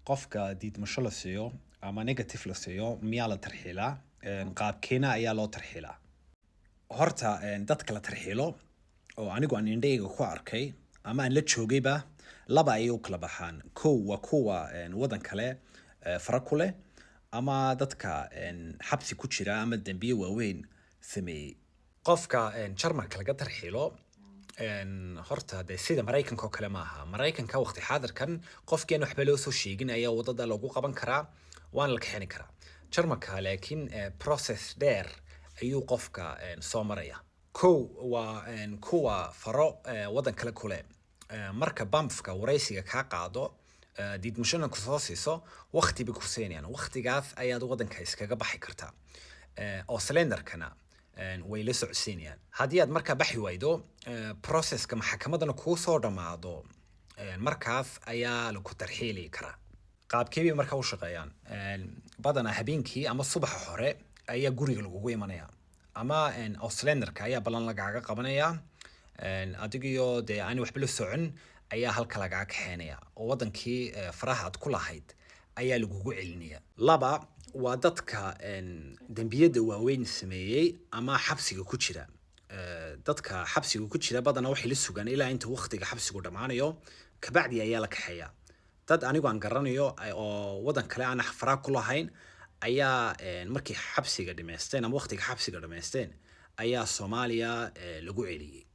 Qofka diidmasho la siiyo ama negative la siiyo, miyaa la tarxiilaa? Qaabkeena ayaa loo tarxiilaa? Horta dadka la tarxiilo oo anigu aan indhahayga ku arkay ama aan la joogayba, laba ayay u kala baxaan. Kow waa kuwa wadan kale fara ku leh ama dadka xabsi ku jira ama dembiye waaweyn sameeyey. Qofka Jarmalka laga tarxiilo, horta dee sida Maraykanka oo kale maaha. Maraykanka waqti xaadirkan qofkii aan waxba loo soo sheegin ayaa wadada lagu qaban karaa, waana la kaxeyn karaa. Jarmalka laakiin process dheer ayuu qofka soo maraya. Kow waa kuwa faro wadan kale ku leh. Marka BAMF-ka wareysiga kaa qaado, diidmashana kusoo siiso, waqti bay ku siinayaan. Waqtigaas ayaad wadanka iskaga baxi kartaa. Ausländerkana way la socodsiinayaan. Haddii aad markaa baxi waydo, processka maxakamadana kuu soo dhammaado, markaas ayaa lagu tarxiili karaa. Qaabkee bay markaa u shaqeeyaan? Badanaa habeenkii ama subaxa hore ayaa guriga lagugu imanaya ama Ausländerka ayaa ballan lagaaga qabanaya. Adigiyo dee aan waxba la socon ayaa halka lagaga kaxeynaya oo wadankii faraha aad ku lahayd ayaa lagugu celinaya. Laba waa dadka dembiyada waaweyn sameeyey ama xabsiga ku jira. Dadka xabsiga ku jira badanaa waxay la sugaan ilaa inta waqtiga xabsigu dhammaanayo, kabacdi ayaa la kaxeeya. Dad anigu aan garanayo oo wadan kale aan faraa ku lahayn ayaa markay xabsiga dhameysteen ama waqtiga xabsiga dhameysteen ayaa Soomaaliya lagu celiyey.